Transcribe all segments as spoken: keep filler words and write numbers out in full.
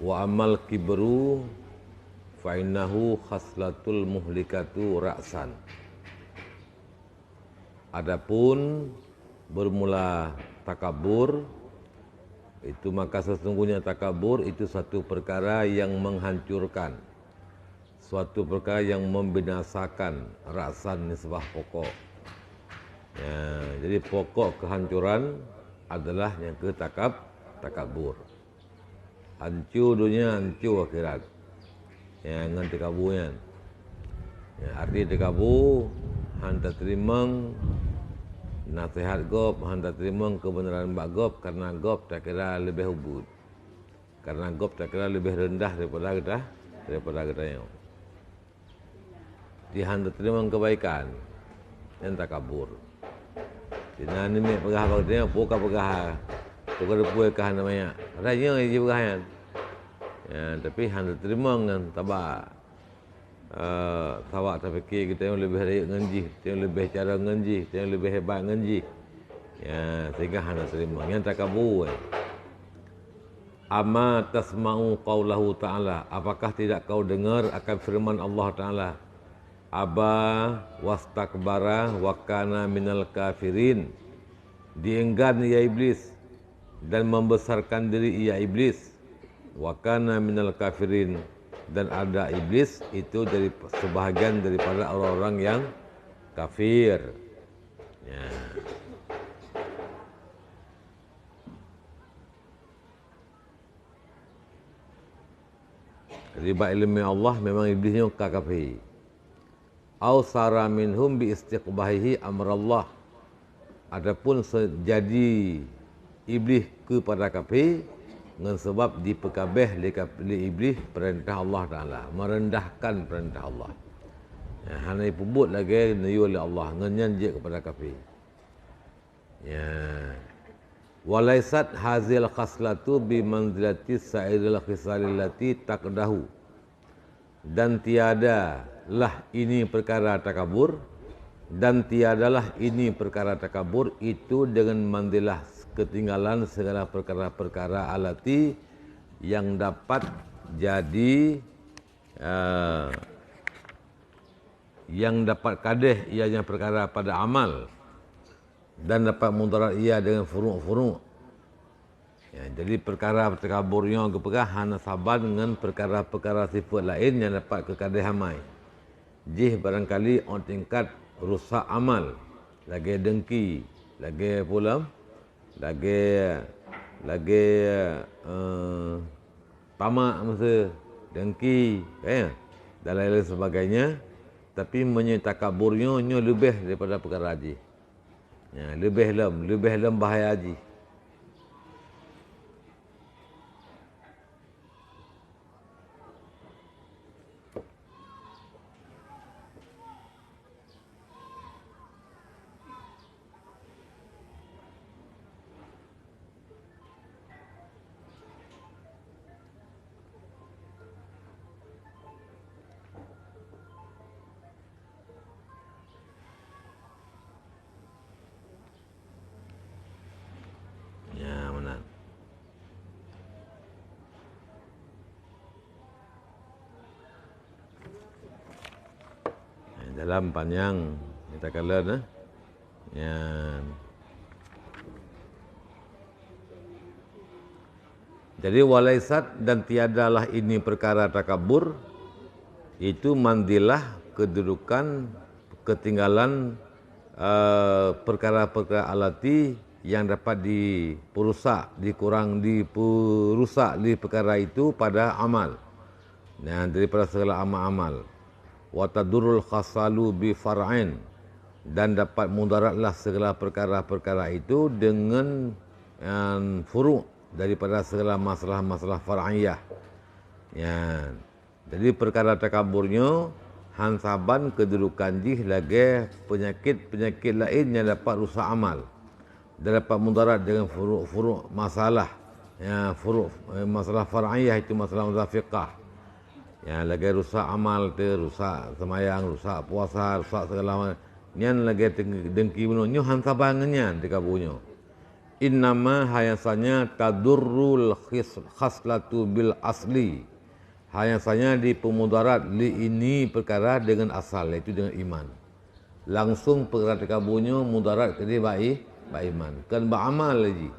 Wa ammal kibru fa innahu khaslatul muhlikatu ra'san. Adapun bermula takabur, itu maka sesungguhnya takabur itu satu perkara yang menghancurkan, suatu perkara yang membinasakan, ra'san nisbah pokok. Ya, jadi pokok kehancuran adalah nyang keu takab-, takabur. Hanco donya, hanco akhirat. Ya, ngon teukabu nyan. Ya, arti teukabu, han tateurimong naseuhat gob, han tateurimong keubeunaran bak gob, karena gob takira leubeh ubit. Karena gob takira leubeh reundah daripada geuta-, daripada geutanyoe. Di han tateurimong keubaikan, nyan takabur. Di na namiet peugah bak geutanyoe, peue ka peugah, peue ka teupeue ka hana manyak. Padahai nyoe jipeugah nyan. Ya, tapi han tateurimong nyan, taba, eh, taba tapike geutanyoe leubeh rayeuk ngon jih, geutanyoe leubeh carông ngon jih, geutanyoe leubeh hebat ngon jih. Ya, sehingga han tateurimong. Nyan takabur, eh. Amma tasma'u qaulahu ta'ala, apakah tidak kau dengar akan firman Allah Ta'ala, "Aba wastakbara wa kana minal kafirin." Dienggan ia Iblis dan membesarkan diri ia Iblis. Wa kana minal kafirin, dan ada Iblis itu dari sebahagian daripada orang-orang yang kafir. Ya. Jadi bak ileumèe Allah memang Iblis nyoe ka kafé. Au sara minhum bi istiqbahihi amrallah. Ataupun se-, jadi Iblis keupada kafé ngon sabab jipeukabeh lé kaf-, lé Iblis peurintah Allah Taala, meurendahkan peurintah Allah. Ya, hana jipeubuet lagèe neuyue lé Allah, ngon nyan jeuet keupada kafé. Ya. Walaisat hazil khaslatu bi manzilati sa'iril khisalil lati taqdahu. Dan tiadalah ini perkara takabur, dan tiadalah ini perkara takabur itu dengan manzilah ketinggalan segala perkara-perkara alati yang dapat jadi, eh, yang dapat kadeh ianya perkara pada amal. Dan dapat mudarat ia dengan furuk-furuk. Ya, jadi perkara takabur nyoe geupeugah hana saban ngon perkara-perkara sifat laén nyang dapat keukadeh amai. Jih barangkali ôn tingkat rusak amal, lagèe dengki, lagèe pulam, lagèe, lagèe, eh, tamak meusu, dengki, eh, dan lain-lain sebagainya. Tapi meunyoe takabur nyoe, nyoe leubeh daripada peukara jih. Ya, leubeh lom, leubeh lom bahaya jih. Ya, meunan. Dalam panyang kita kala, eh. Ya. Jadi, walaisat, dan tiadalah ini perkara takabur, itu manzilah, kedudukan, ketinggalan, eh, perkara-perkara alati yang dapat diperusak, dikurang, diperusak di perkara itu pada amal. Nah, daripada segala amal-amal. Wa tadurrul khasalu bi far'in, dan dapat mudaratlah segala perkara-perkara itu dengan, em, furu' daripada segala masalah-masalah far'iyah. Ya. Jadi, perkara takabur nyoe han saban kedudukan jih lagèe peunyakét-peunyakét laén nyang dapat rusak amal. Dan dapat mudarat dengan furu'-furu' masalah. Ya, furu', eh, masalah far'iyah itu masalah-masalah fiqah. Ya, lagèe rusak amal tu, rusak seumayang, rusak puasa, rusak segala macam. Nyan lagèe deng-, dengki bunoe. Nyoe han saban ngon nyan takabur nyoe. Innama, hanya saja, tadurrul khis-, khaslatu bil asli. Hanya saja dipeumudarat li ini perkara dengan asal, yaitu dengan iman. Langsung perkara teukabu nyoe mudarat keudeh bak i-, bak iman. Kon bak amal lagi.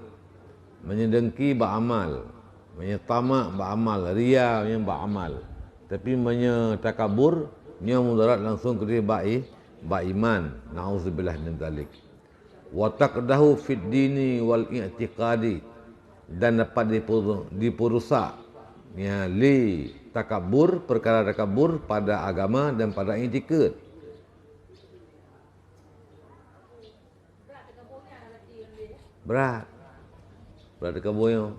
Meunyoe dengki bak amal, meunyoe tamak bak amal, ria nyan bak amal. Tapi meunyoe takabur, nyoe mudarat langsung keudeh bak i-, bak iman. Nauzubillah min dzalik. Wa taqdahu fid dini wal i'tiqadi, dan dapat dipu-, dipurusak, ya, li takabur, perkara takabur pada agama dan pada iktikad. Brat. Brat takabur nyoe.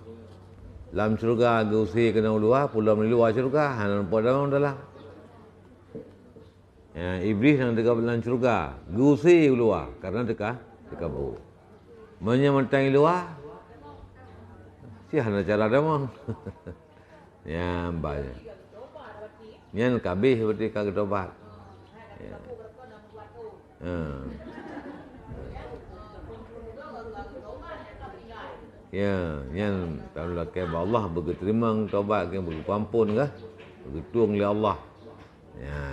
Lam syeuruga geuuse keunoe u luwa, pulo di luwa syeuruga, hana nampak dalam, dalam. Ya, Iblih nyang teuka lam syeuruga, geuuse u luwa karena teuka, teukabu. Meunyoe mantong i luwa, si hana cara damong. Ya, bah nyan. Nyan ka abéh berarti ka geutobat. Ya. Ha. Ya, nyan tahu lakée bak Allah, beugeuteurimong tobat, beugeupeuampon kah, beugeutong lé Allah. Ya.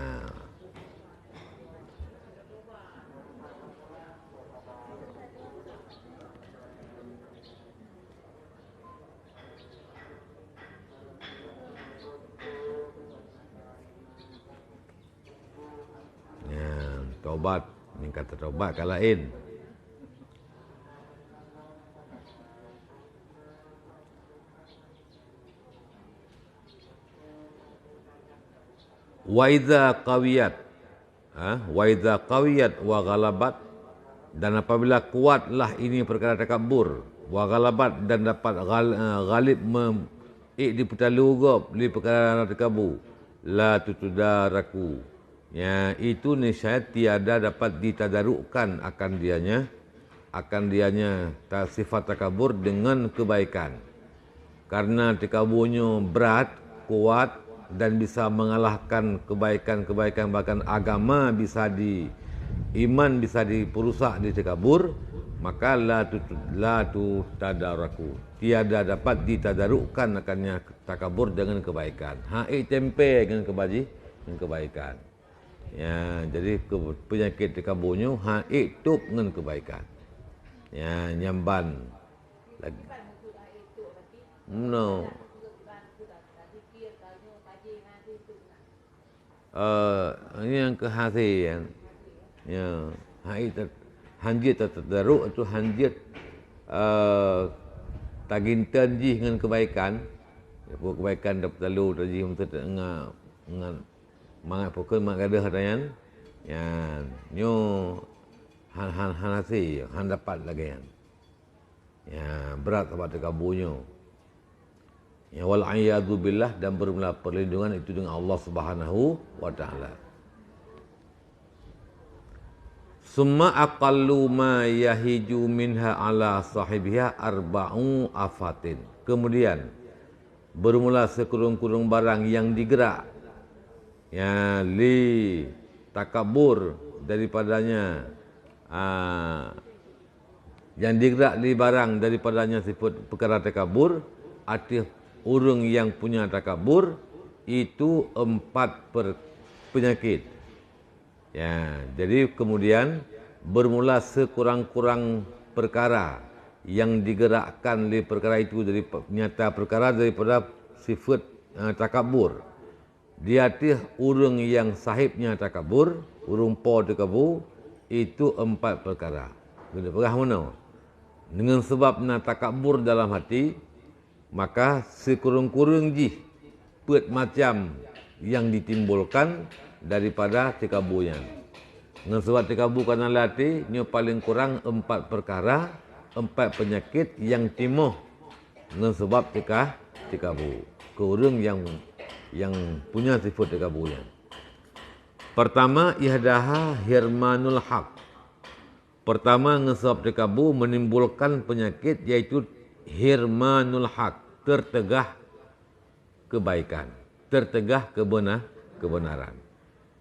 Ya, tobat, nyang ka teutobat ka laén. Wa idza qawiyat, ha, wa idza qawiyat wa ghalabat, dan apabila kuatlah ini perkara takabur, wa ghalabat, dan dapat ghal-, eh, ghalib mem-, ék dipeutalo gob lé perkara teukabu, la tutadaraku. Ya, itu niscaya tiada dapat ditadarukkan akan dianya, akan dianya ta-, sifat takabur dengan kebaikan. Karena teukabu nyoe brat, kuat, dan bisa mengalahkan kebaikan-kebaikan, bahkan agama bisa di-, iman bisa diperusak di teukabu, maka la tut-, la tutadaraku. Tiada dapat ditadarukkan akannya takabur dengan kebaikan. Hana ék tempe dengan kebaji-, dengan kebaikan. Ya, jadi ke-, peunyakét teukabu nyoe hana ék tôb ngon keubaikan. Ya, nyan ban. Lag-, no. Eh, nyang keu hasé nyan. Ya, hana ék ta-, hanjeuet ta-, tadarok atau hanjeuet, eh, taginten jih ngon keubaikan. Ya, peue keubaikan tapeutalo tajih meuteut ngon, ngon Mangat pokon mangat gadoh ata nyan, nyan nyoe han, han, han hase, han dapat lagée nyan. Ya, brat sabab teukabu nyoe. Ya, wal iyadzu billah, dan bermula perlindungan itu dengan Allah Subhanahu wa Ta'ala. Summa aqallu ma yahiju minha ala sahibiha arba'u afatin. Kemudian, bermula sikureueng-kureueng barang nyang digerak, ya, lé takabur daripadanya, a, nyang digerak lé barang daripadanya sifat peukara takabur, ateueh ureuëng nyang punya takabur, itu empat per-, peunyakét. Ya, jadi kemudian bermula sikurang-kurang peukara nyang digerakkan lé peukara itu dari pe-, nyata peukara daripada sifat, eh, takabur. Di ateueh ureuëng nyang sahibnya takabur, ureuëng po teukabu, itu empat peukara. Geupeugah meunoe, deungon sabab na takabur dalam hati, maka sikureueng-kureueng jih peuet macam nyang ditimbulkan daripada teukabu nyan. Ngon sabab teukabu kana lé até, nyoe paleng kurang empat peukara, empat peunyakét nyang timoh ngon sabab teuka-, teukabu keu ureuëng nyang, nyang punya sifat teukabu nyan. Pertama, ihdaha hirmanul haq. Pertama, ngon sabab teukabu menimbulkan peunyakét, yaitu hirmanul haq, teuteugah keubaikan, teuteugah keubena-, keubeunaran.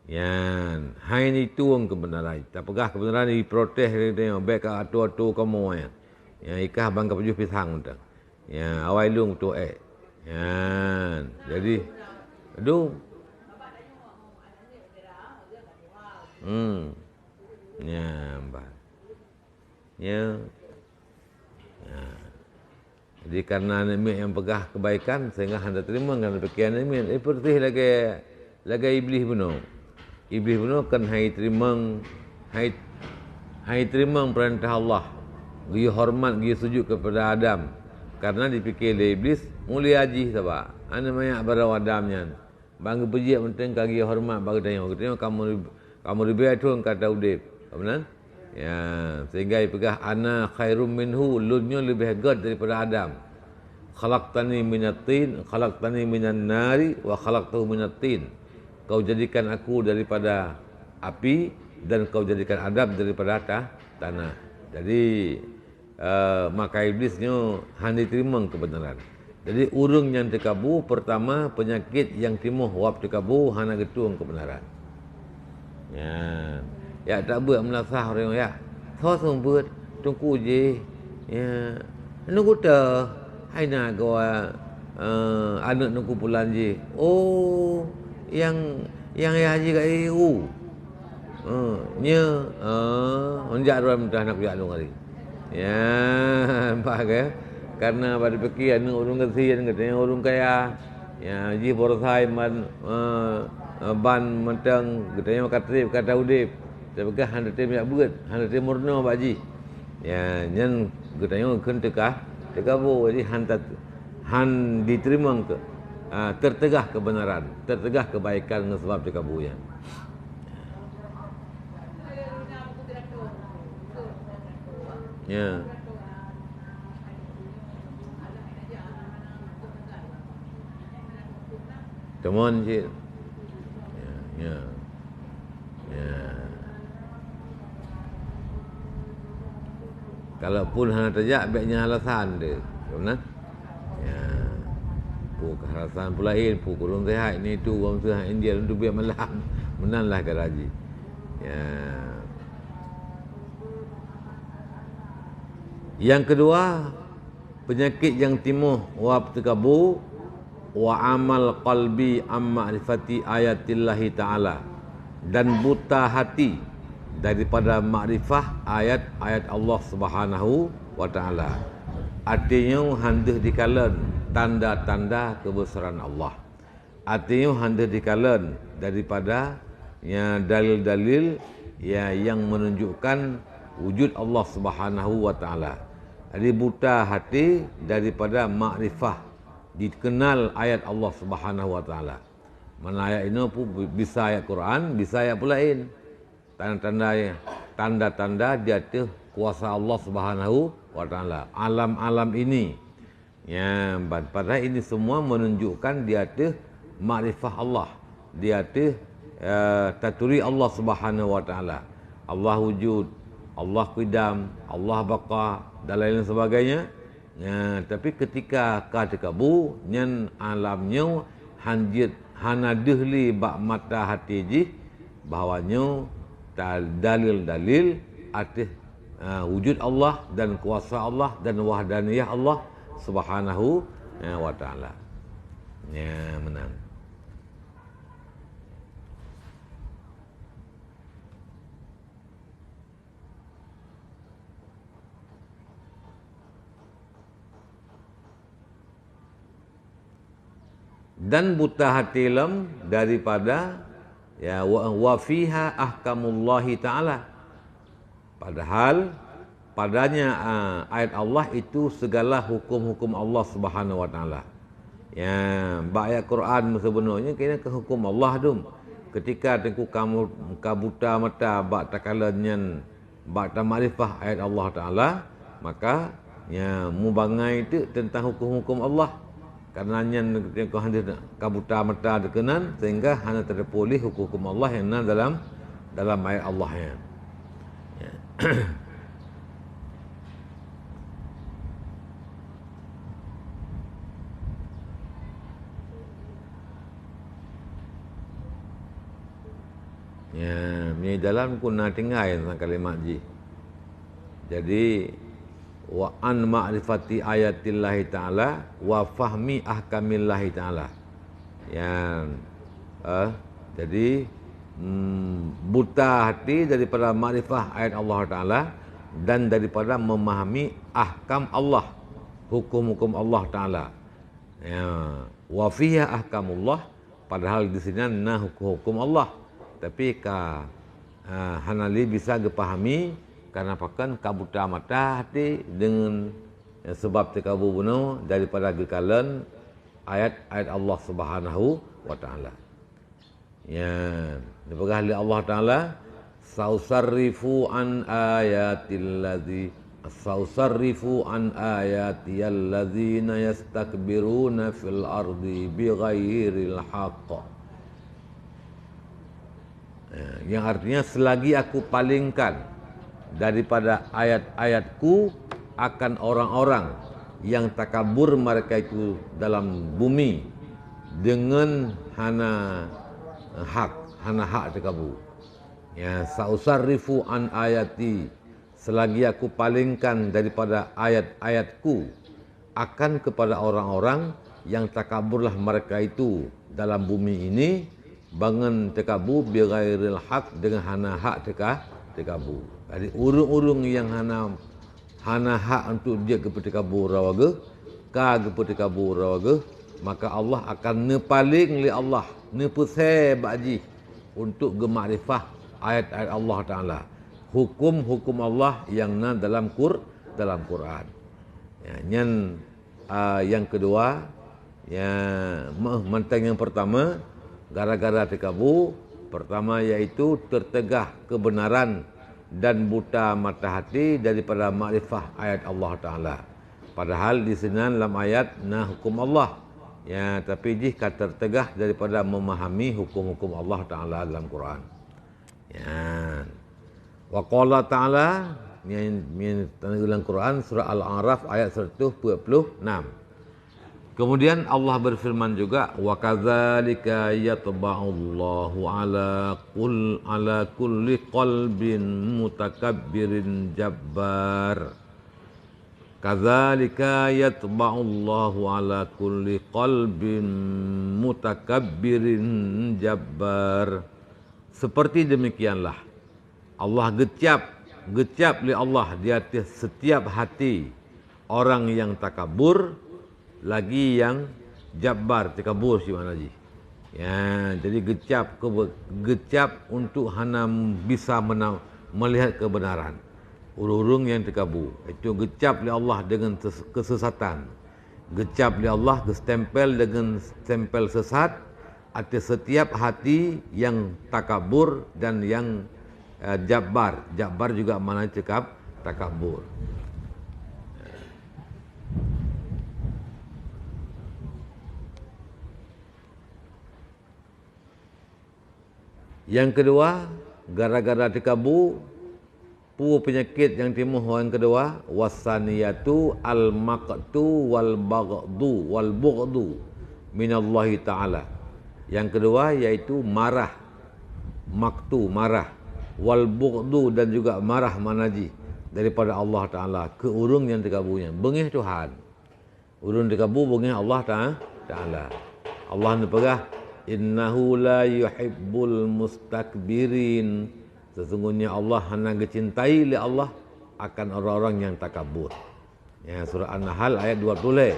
Nyan, hai nitueng keubeunaran. Tapeugah keubeunaran, jiprotes, bék ka atô-atô kamoe nyan. Ya, ikah ban ka pajoh pisang mantong. Ya, awai lôn kutoh ék. Nyan. Jadi, aduh. Hmm. Nyan, ban. Ya. Ya. Jadi, karena aneuk miet nyang peugah kebaikan, sehingga hana teurimong, karena pikiran aneuk miet. Eh, peureutih lagée, lagée Iblih bunoe. Iblih bunoe kan hai teurimong, hai, hai teurimong peurintah Allah. Geuyue horeumat, geuyue sujut keupada Adam. Karena dipike lé Iblih, mulia jih sabab aneuk manyak barô Adam nyan. Ban geupeujeuet mantong ka geuyue horeumat bak geutanyoe. Geutanyoe ka meuri-, ka meuribée thon ka taudeb. Ka meunan? Ya, sehingga jipeugah, "Ana khairum minhu," lôn nyoe leubeh gét daripada Adam. "Khalaqtani minat tin, khalaqtani minan nari, wa khalaqtahu minat tin." Kau jadikan aku daripada api dan kau jadikan Adam daripada ta-, tanah. Jadi, eh, maka Iblih nyoe hana jiteurimong keubeunaran. Jadi, ureuëng nyang teukabu, peurtama, peunyakét nyang timoh wab teukabu hana geutueng keubeunaran. Nyan. Yak tabeuet meulasah ureuëng yak. Soe seumeubeuet, teungku jih. Ya. Nunggu teuh, hai na goe, eh, aneuëk teungku pulan jih. Oh, nyang, nyang yah jih ka i u. Eh, nyoe, eh, meunjak droe meudah na kujak lôn hari. Ya, bah ke? Karena bak dipike aneuëk ureuëng gasien, geutanyoe ureuëng kaya. Ya, jih borosai ban, eh, ban mantong geutanyoe ka treb, ka taudeb. Tapi kan hana tem jak beuet, hana tem meurunoe bak jih. Ya, nyan geutanyoe kheun teuka, teukabu, jadi han tat-, han jiteurimong keu, ah, teuteugah keubeunaran, teuteugah keubaikan ngon sabab teukabu nyan. Ya. Teumon cit. Ya, ya. Ya. Kalau pun hana tajak, bék nyan alasan deh. Beuna? Ya. Peue keu alasan peue laén, peue keu lôn sehat, ini itu, ureuëng sehat India, lôn teubiet malam. Meunan lah ka raji. Ya. Nyang keudua, peunyakét nyang timoh wab teukabu, wa amal qalbi am ma'rifati ayatillahi ta'ala, dan buta hati daripada makrifah ayat-ayat Allah Subhanahu wa Ta'ala. Até nyoe han deuh jikalon tanda-tanda keubeusaran Allah. Até nyoe han deuh jikalon daripada, ya, dalil-dalil, ya, nyang meununjukkan wujud Allah Subhanahu wa Ta'ala. Jadi buta hati daripada makrifah, dikeunal ayat Allah Subhanahu wa Ta'ala. Mana ayat inoe pun bisa ayat Quran, bisa ayat peue laén. Tanda-tanda, tanda-tanda di ateueh kuasa Allah Subhanahu wa Ta'ala. Alam-alam ini. Ya, ban-, padahal ini semua menunjukkan di ateueh makrifah Allah, di ateueh, eh, taturi Allah Subhanahu wa Ta'ala. Allah wujud, Allah qidam, Allah baqa, dan lain sebagainya. Ya, tapi ketika ka teukabu, nyan alam nyoe han jeuet, hana deuh lé bak mata hati jih bahwa nyoe ta-, dalil-dalil ateueh, ah, wujud Allah dan kuasa Allah dan wahdaniyah Allah Subhanahu, ya, wa Ta'ala. Ya, meunan. Dan buta hati lom daripada, ya, wa, wa fiha ahkamullahi ta'ala. Padahal padanya, ah, ayat Allah itu segala hukum-hukum Allah Subhanahu wa Ta'ala. Ya, bak ayat Quran seubeunoe nyan keunan keu hukum Allah dum. Ketika teungku kamu ka buta mata bak takalon nyan, bak tamakrifah ayat Allah Ta'ala, maka, ya, mubangai teuk teuntang hukum-hukum Allah. Karena nyan teungku hana ka buta mata keunan, sehingga hana tateupeue lé hukum-hukum Allah nyang na dalam, dalam ayat Allah nyan. Ya. Ya, meunyoe dalam ku na tinggai teuntang kalimat jih. Jadi, Wa an ma'rifati ayatillahi ta'ala wa fahmi ahkamillahi ta'ala. Yang, eh, jadi, mm, buta hati daripada makrifah ayat Allah Ta'ala dan daripada memahami ahkam Allah, hukum-hukum Allah Ta'ala. Ya, wa fiha ahkamullah, padahal di sinan na hukum-hukum Allah. Tapi ka, ah, hana lé bisa geupahami, karena pakon ka buta mata hati deungon, eh, sebab teukabu bunoe daripada geukalon ayat-ayat Allah Subhanahu wa Ta'ala. Ya, dipeugah lé Allah Ta'ala, "Sausarrifu an ayatil ladzi, sausarrifu an ayatiyal ladzina yastakbiruna fil ardi bighairil haqq." Ya, yang artinya, selagi Aku palingkan daripada ayat-ayat-Ku akan orang-orang yang takabur mereka itu dalam bumi dengan hana hak, hana hak teukabu. Ya, sausarrifu an ayati, selagi Aku palingkan daripada ayat-ayat-Ku akan kepada orang-orang yang takaburlah mereka itu dalam bumi ini, bangon teukabu bighairil haq, dengan hana hak teuka-, teukabu. Jadi, ureuëng-ureuëng yang hana, hana hak untuk jeuet geupeuteukabu rawa geuh, ka geupeuteukabu rawa geuh, maka Allah akan neupaleng lé Allah, neupeusé bak jih untuk geumakrifah ayat-ayat Allah Ta'ala, hukum-hukum Allah yang na dalam Qur-, dalam Quran. Ya, nyan, ah, yang kedua, ya, ma-, mantong yang pertama, gara-gara teukabu, pertama yaitu tertegah kebenaran dan buta mata hati daripada makrifah ayat Allah Ta'ala. Padahal di sinan lam ayat na hukum Allah. Ya, tapi jih ka tertegah daripada memahami hukum-hukum Allah Ta'ala dalam Quran. Ya. Wa qala ta'ala, nyan, nyan, dalam Quran, surah Al-A'raf ayat seratus dua puluh enam. Kemudian Allah berfirman juga, "Wa kadzalika yatba'ullahu ala kul-, ala kulli qalbin mutakabbirin jabbar." "Kadzalika yatba'ullahu ala kulli qalbin mutakabbirin jabbar." Seperti demikianlah Allah geucap, geucap lé Allah di ateueh setiap hati orang yang takabur, lagi yang jabbar, takabur cit makna jih. Ya, jadi geucap keu-, geucap untuk hana bisa mena-, melihat kebenaran. Ureuëng-ureuëng nyang teukabu, itu geucap lé Allah dengan ses-, kesesatan. Geucap lé Allah, geustempel dengan stempel sesat ateueh setiap hati yang takabur dan yang, eh, jabbar. Jabbar juga makna cekap takabur. Yang kedua, gara-gara teukabu, peue peunyakét nyang timoh nyang kedua? Wasaniyatu al-maqtu wal baghdu, wal bughdu minallahi ta'ala. Yang kedua yaitu marah, maktu, marah, wal bughdu, dan juga marah makna jih daripada Allah Ta'ala keu ureuëng nyang teukabu nyan. Beungéh Tuhan. Ureuëng teukabu beungéh Allah Ta-, Ta'ala. Allah neupeugah, "Innahu la yuhibbul mustakbirin." Sesungguhnya Allah hana geucintai lé Allah akan orang-orang nyang takabur. Ya, surah An-Nahl ayat dua puluh lhée.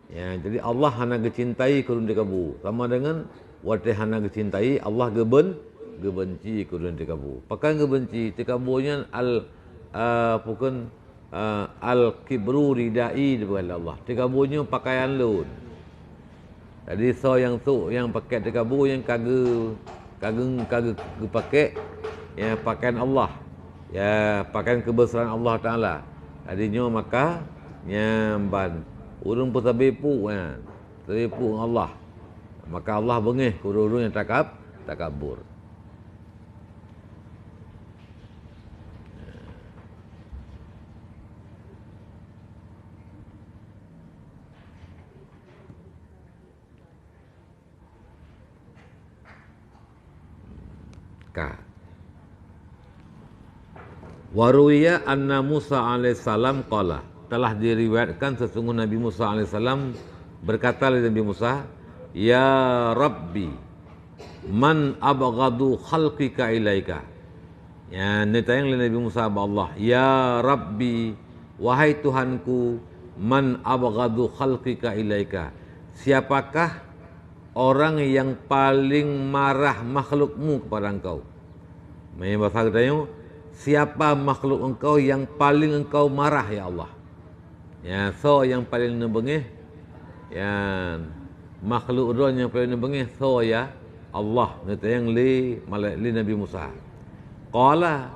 Ya, jadi Allah hana geucintai keu ureuëng teukabu. Sama dengan watée hana geucintai, Allah geuben-, geubenci keu ureuëng teukabu. Pakon geubenci? Teukabu nyan al-, ah, pakon Ah, "Al-kibru ridai," dipeugah lé Allah. Teukabu nyoe pakaian lôn. Jadi, soe nyang sôk nyang pakai teukabu nyan ka geu-, ka geu-, ka geu-, geupakai, ya, pakaian Allah. Ya, pakaian keubeusaran Allah Ta'ala. Jadi, nyoe maka, nyan ban ureuëng peusabe puk, ya, sabe puk ngon Allah. Maka Allah beungéh keu ureuëng-ureuëng nyang takab-, takabur. Ka. Wa ruwiya anna Musa alaihissalam qala, Telah diriwayatkan sesungguh Nabi Musa alaihissalam berkata lé Nabi Musa, "Ya Rabbi, man abghadu khalqika ilaika." Ya, neutanyong lé Nabi Musa bak Allah, "Ya Rabbi, wahai Tuhanku, man abghadu khalqika ilaika?" Siapakah orang yang paling marah makhlukmu kepada engkau? Meunyoe basa geutanyoe, siapa makhluk engkau yang paling engkau marah, ya Allah? Ya, soe nyang paleng neubeungéh? Ya, makhluk droe nyang paleng neubeungéh soe, ya Allah? Neutanyong lé malaikat, lé Nabi Musa. Qala,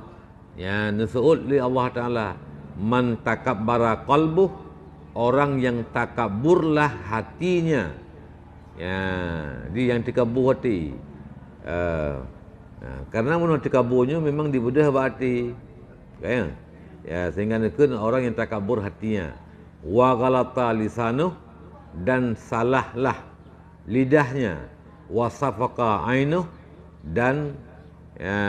ya, neuseuôt lé Allah Taala, "Man takabbara qalbuh," orang yang takabburlah hatinya. Ya, di nyang teukabu hati. Eh, ya, karena meunyoe teukabu nyoe memang dibeudôh bak hati. Kan? Ya, sehingga neukheun orang yang takabur hatinya. "Wa ghalata lisanuh," dan salahlah lidahnya. "Wa safaqa ainuh," dan, ya,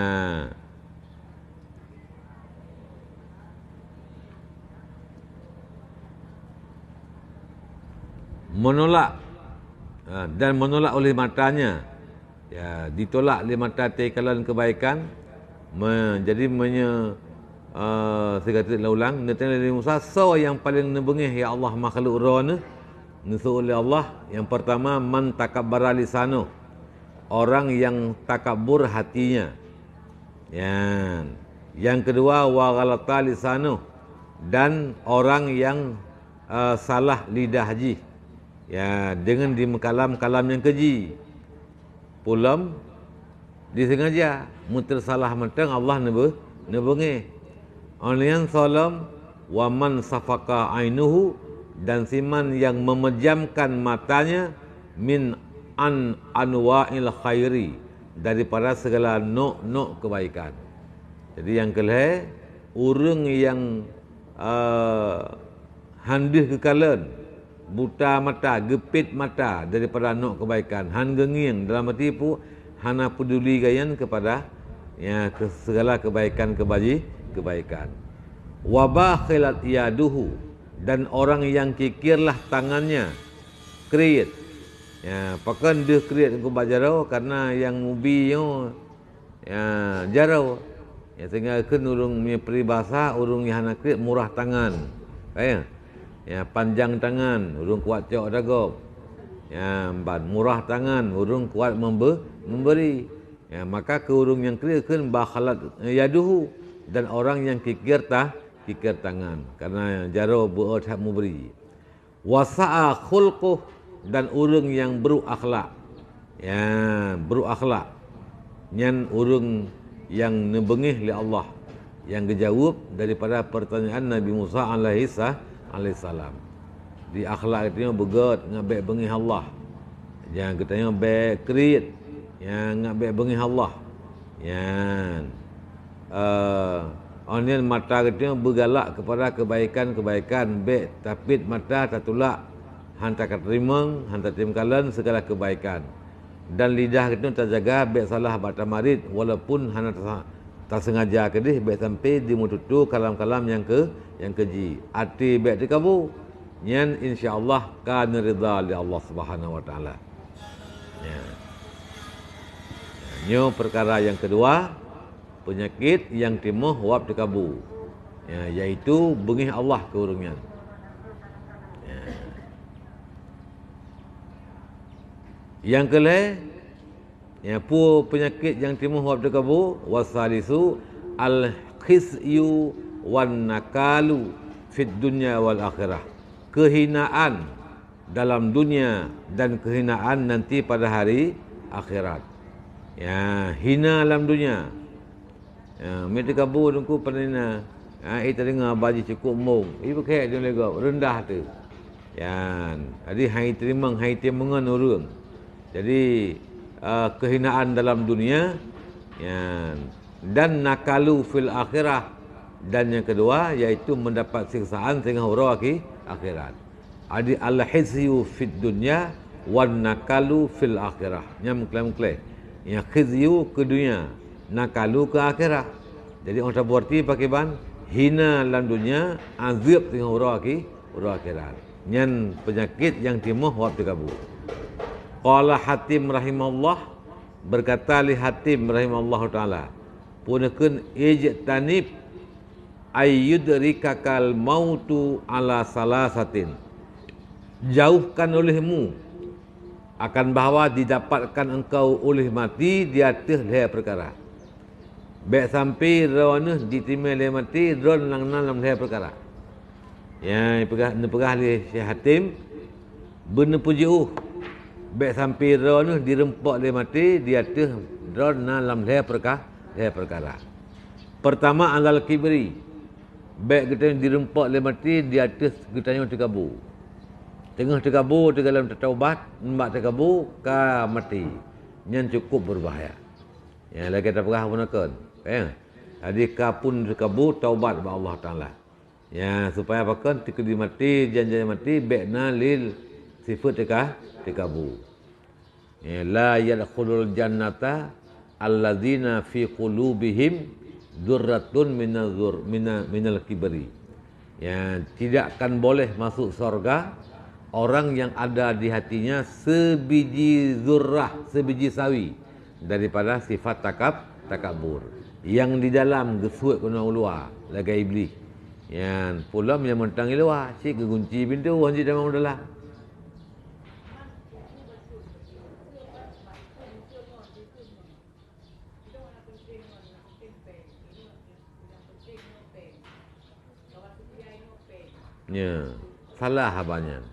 menolak, ha, dan menolak oleh matanya. Ya, ditolak lé mata teukalon keubaikan. Me-, jadi meunyoe, eh, sigateuk lôn ulang, neutanyong lé Musa, "Soe nyang paleng neubeungéh, ya Allah, makhluk droeneuh?" Neuseuôt lé Allah, yang pertama, "Man takabbara lisanuh," orang yang takabur hatinya. Yan. Yang kedua, "Wa ghalata lisanuh," dan orang yang, eh, salah lidah jih. Ya, dengan dimeukalam-kalam nyang keji. Peulom disengaja, meuteusalah mantong Allah neubeu-, neubeungéh. Óh lheueh nyan, "Wa man safaqa ainuhu," dan siman yang memejamkan matanya, "min an anwa'il khairi," daripada segala nok-nok kebaikan. Jadi nyang keu lhée, ureuëng nyang, eh, han deuh geukalon, buta mata, geupiet mata daripada anok keubaikan, han geungieng, dalam arti peue, hana peuduli gobnyan keupada, ya, keu segala keubaikan, keubaji-, keubaikan. "Wa bakhilat yaduhu," dan orang yang kikirlah tangannya, kriet. Ya, pakon deuh kriet keu bak jaroe, karena nyang mubi nyoe ya, jaroe. Ya, sehingga kheun ureuëng meunyoe peribahasa, ureuëng nyang hana kriet murah tangan. Ka ya? Ya, panjang tangan, ureuëng kuat cok ata gob. Ya, ban murah tangan, ureuëng kuat membe-, memberi. Ya, maka keu ureuëng nyang kriet kheun bakhalat yaduhu, dan orang nyang kikir ta-, kikir tangan. Karena jaroe beu that memberi. "Wa sa'a khulquh," dan ureuëng nyang brok akhlak. Ya, brok akhlak. Nyan ureuëng nyang neubeungéh lé Allah, nyang geujaweueb daripada peurtanyaan Nabi Musa alaihi sa-, alaihissalam. Di akhlak geutanyoe beugét ngat bék beungéh Allah. Nyang geutanyoe bék kriet, nyang ngat bék beungéh Allah. Nyan. Eh, óh lheueh nyan mata geutanyoe beugalak keupada keubaikan-keubaikan, bék tapiet mata tatulak, han takateurimong, han tateurimong kalon segala keubaikan. Dan lidah geutanyoe tajaga bék salah bak tamarit, walaupun hana tasa-, taseungaja keudeh, bék sampai jimeututoe kalam-kalam nyang keu-, nyang keuji. Até bék teukabu. Nyan insya Allah ka neuridha lé Allah Subhanahu wa Taala. Ya. Nyoe peukara nyang keudua, peunyakét nyang timoh wab teukabu, ya, yaitu beungéh Allah keu ureuëng nyan. Ya. Nyang keu lhée, ya, peue peunyakét nyang timoh wab teukabu? "Wasalisu al-khizyu wan nakalu fid dunya wal akhirah." Keuhinaan dalam dunia dan keuhinaan nanti pada hari akhirat. Ya, hina lam dunia. Ya, meuteukabu Teungku peureuna. Ha, eh, tadeungoe haba jih cukôp mong. Ih, bukét deungon lé gob, reundah teuh. Yan, jadi hai teurimong, hai teurimong ngon ureuëng. Jadi, eh, keuhinaan dalam dunia, yan, dan nakalu fil akhirah, dan nyang keudua yaitu mendapat siksaan singoh uroe akhi-, akhirat. Jadi al-khizyu fid dunya wan nakalu fil akhirah. Nyan meuklé-meuklé. Nyang khizyu keu dunia, nakalu keu akhirah. Jadi, óh tabu arti pakriban, Hina lam dunia, azeueb teungoh uroe akhi-, uroe akhirat. Nyan peunyakét nyang timoh wab teukabu. Qala Hatim rahimahullah, berkata lé Hatim rahimahullahu taala, peue neukheun, "Ijtanib ayyudrikakal mautu ala salasatin." Jauhkan olehmu akan bahwa didapatkan engkau oleh maté di ateueh lhée peukara. Bék sampai droeneuh jiteumé lé maté droen nyang na lam lhée peukara. Nyang neupeugah, neupeugah lé Syekh Hatim, beuneupujiôh, bék sampai droeneuh jirumpok lé maté di ateueh droen na lam lhée peuka-, lhée peukara. Peurtama, alal kibri, bék geutanyoe jirumpok lé maté di ateueh geutanyoe teukabu. Teungoh teukabu, teugalam tataubat, nibak teukabu ka maté. Nyan cukup beubahaya. Ya, lagée tapeugah bunoe kon. Eh, jadi ka pun teukabu, taubat bak Allah Taala. Ya, supaya pakon teukeudi maté, jan-jan maté, bék na lé sifeuet teuka-, teukabu. Ya, la yadkhulul jannata alladzina fi qulubihim dzurratun minaz zur-, mina-, minal kibri. Ya, tidak akan boleh masuk sorga orang yang ada di hatinya sebiji zurrah, sebiji sawi daripada sifat takab-, takabur. Yang di dalam geusuet keunoe u luwa lagée Iblih. Nyan, peue lom nyang mantong i luwa, cit geugunci pintoe, han jeuet tamong u dalam. Ya, salah haba nyan.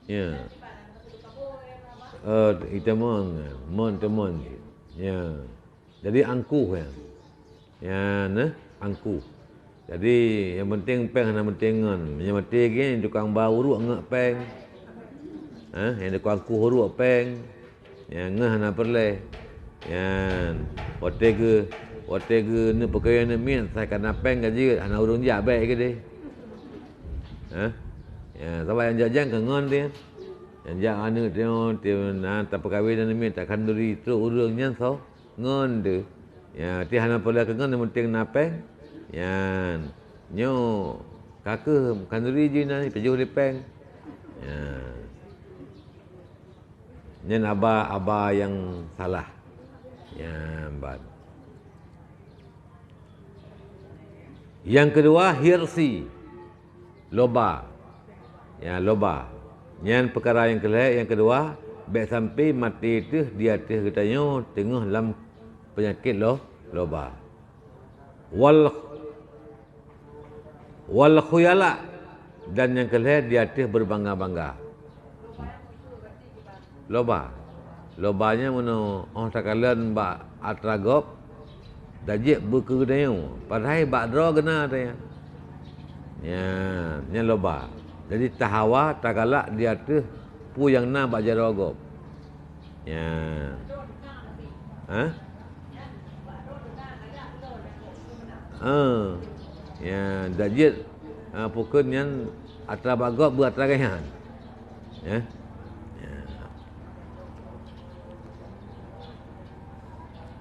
Ya. Eh, itamong, mon temon. Ya. Jadi angkuh ya. Ya, nah, angkuh. Jadi yang penting péng hana penting ngon. Meunyoe maté geuh tukang ba uruek ngon péng. Ha, yang tukang angkuh uruek péng. Ya, ngeuh hana peureulée. Nyan, watée geu-, watée geuneuk peukawen aneuk miet, sai ka na péng ka jeuet, hana ureuëng jak bék keudeh. Ha? Ya, sabab nyang jak-jak ka ngon dia. Nyang jak aneuk teuh, teuh na tapeukawen aneuk miet, takhanduri trok ureuëng nyan soe ngon teuh. Ya, ti hana peureulée keu ngon, nyang penting na péng. Nyan, nyoe ka kheueh khanduri jih na, pajoh lé péng. Ya. Nyan haba, haba nyang salah. Nyan ban. Nyang keudua, hirsi, loba. Ya, loba. Nyan peukara nyang keulhée, nyang keudua, bék sampai maté teuh di ateueh geutanyoe teungoh lam peunyakét lo-, loba. Wal Wal khuyala, dan nyang keulhée di ateueh beubangga-bangga. Loba. Loba nyan meunyoe óh takalon bak atra gob, tajeuet beu keu geutanyoe, padahai bak droe geuna tanya. Nyan, nyan loba. Jadi tahawa, tagalak di ateueh peue nyang na bak jaroe gob. Ya. Ha? Ha. Ya, dak jeuet, ha, pukon nyan atra bak gob beu atra geuh nyan. Ya. Ya.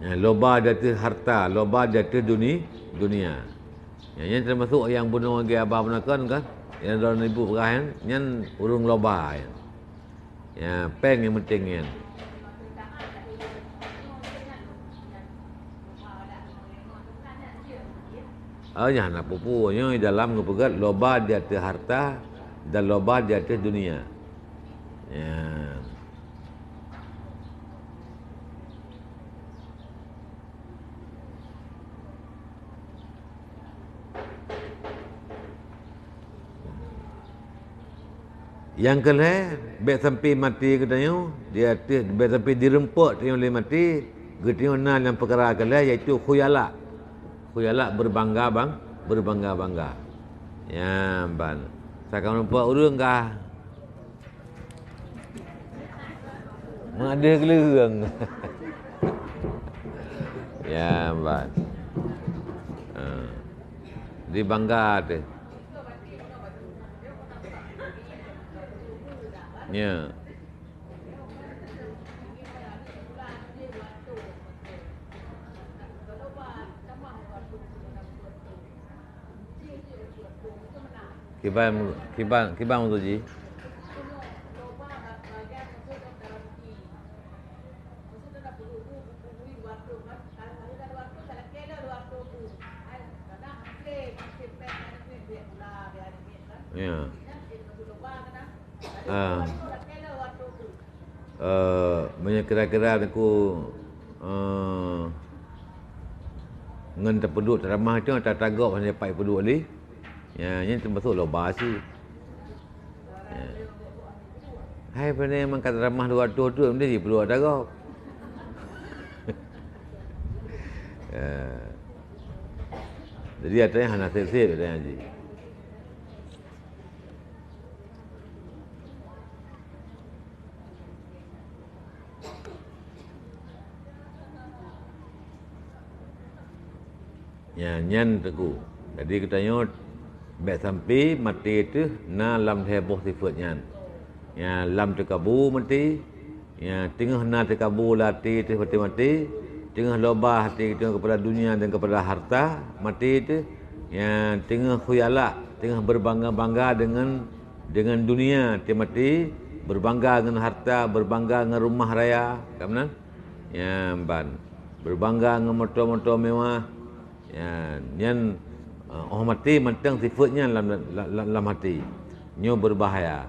Ya, loba di ateueh harta, loba di ateueh duni-, dunia. Ya, nyan teumasok nyang bunoe lagée haba bunoe kon kan? Nyang droeneuh ibu peugah nyan, nyan ureuëng loba nyan. Ya, péng nyang penting nyan. Oh, nyan hana peue-peue. Nyoe dalam geupeugét loba di ateueh harta dan loba di ateueh dunia. Ya. Nyang keulhée, bék sampai maté geutanyoe di ateueh, bék sampai jirumpok tanyoe lé maté, geutanyoe na nyang peukara keulhée, yaitu khuyala. Khuyala beubangga bang-, beubangga-bangga. Nyan ban. Sakai rumpok ureuëng kah? Mak deuh geuleueng. Ya, ban. Ha. Di bangga teuh. Ya. Kiban, kiban, kiban untuk ji. Ya. Ah. Eh, meunyoe kira-kira aku, eh, ngon tapeuduek teuramah tu, ata tagok hana pat peuduek lé. Ya, nyan teumasuk loba cit. Ya. Hai, pane mangkat ramah dua ratus tu, mesti jipeuduek tagok. Ya. Jadi, ata nyan hana sép-sép, ata nyan ji. Ya, nyan teungku. Jadi geutanyoe bèk sampai maté teuh na lam lhèe boh sifeuet nyan. Ya, lam teukabu maté. Ya, teungoh na teukabu lam até teuh maté-maté. Teungoh loba até geutanyoe keupada dunia dan keupada harta maté teuh. Ya, teungoh khuyala, teungoh berbangga-bangga dengan, dengan dunia, até maté, berbangga ngon harta, berbangga ngon rumah raya, ka meunan? Ya, ban. Berbangga ngon moto-moto mewah. Ya, nyan, eh, 'oh maté mantong sifeuet nyan lam, lam, lam até. Nyoe berbahaya.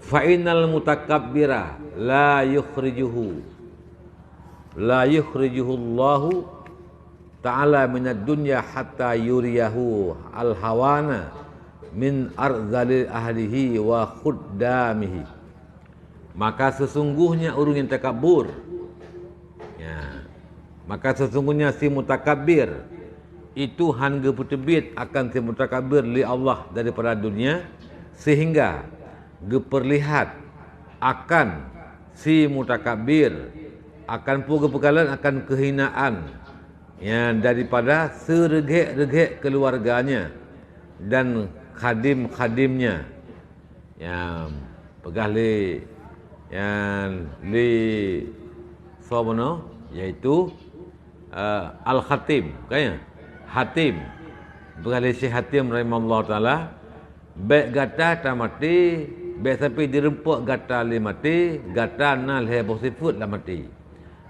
Fa innal mutakabbira la yukhrijuhu, la yukhrijuhullahu ta'ala minad dunya hatta yuriyahu al-hawana min arzali ahlihi wa khuddamihi. Maka sesungguhnya ureuëng nyang takabur, ya, maka sesungguhnya si mutakabir itu han geupeuteubiet akan si mutakabir lé Allah daripada dunia, sehingga geupeurlihat akan si mutakabir, akan peue geupeukalon akan keuhinaan, ya, daripada seureugek-reugek keuluwarganya dan khadim-khadimnya. Ya, peugah lé, ya, lé soe bunoe, yaitu, eh, Al-Khatim, kan ya? Hatim. Peugah lé Syekh Hatim rahimallahu taala, bèk gata tamaté, bèk sampai jirumpok gata lé maté, gata na lhèe boh sifeuet lam até.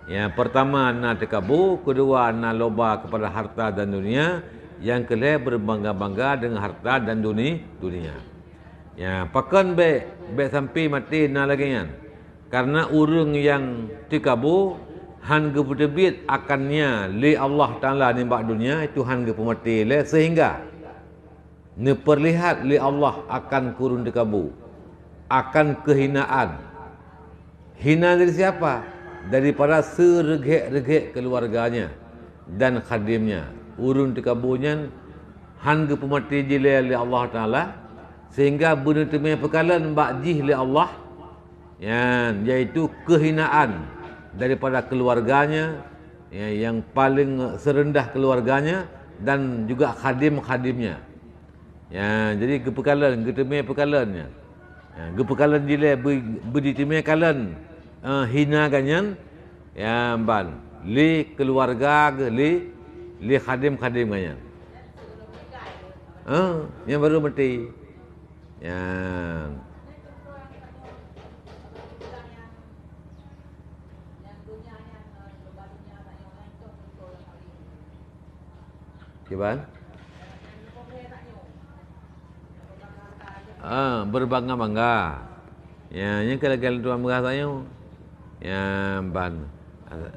Ya, pertama na teukabu, kedua na loba kepada harta dan dunia, nyang keulhèe berbangga-bangga dengan harta dan duni-, dunia. Ya, pakon bèk, bèk sampai maté na lagèe nyan? Karena ureuëng nyang teukabu han geupeuteubiet akannya lé Allah Taala nibak dunia, itu han geupeumaté lé, sehingga neupeurlihat lé Allah akan ureuëng teukabu, akan keuhinaan. Hina dari siapa? Daripada seureugek-reugek keuluwarganya dan khadimnya. Ureuëng teukabu nyan han geupeumaté jih lé, lé Allah Taala, sehingga beuneuteumé peukalon bak jih lé Allah, nyan, yaitu keuhinaan daripada keuluwarganya, ya, nyang paleng seureundah keuluwarganya dan juga khadim-khadimnya. Ya, jadi geupeukalon, geuteumé peukalon nyan. Ya, geupeukalon jih lé, beu-, beujiteumé kalon, eh, hina geuh nyan, ya, ban lé keuluwarga geuh, lé, lé khadim-khadim geuh nyan. Eh, nyan baru maté. Ya. Kiban? Ah, berbangga-bangga. Ya, nyan keuh lagèe tuan beurasa nyoe. Ya, ban. Ya.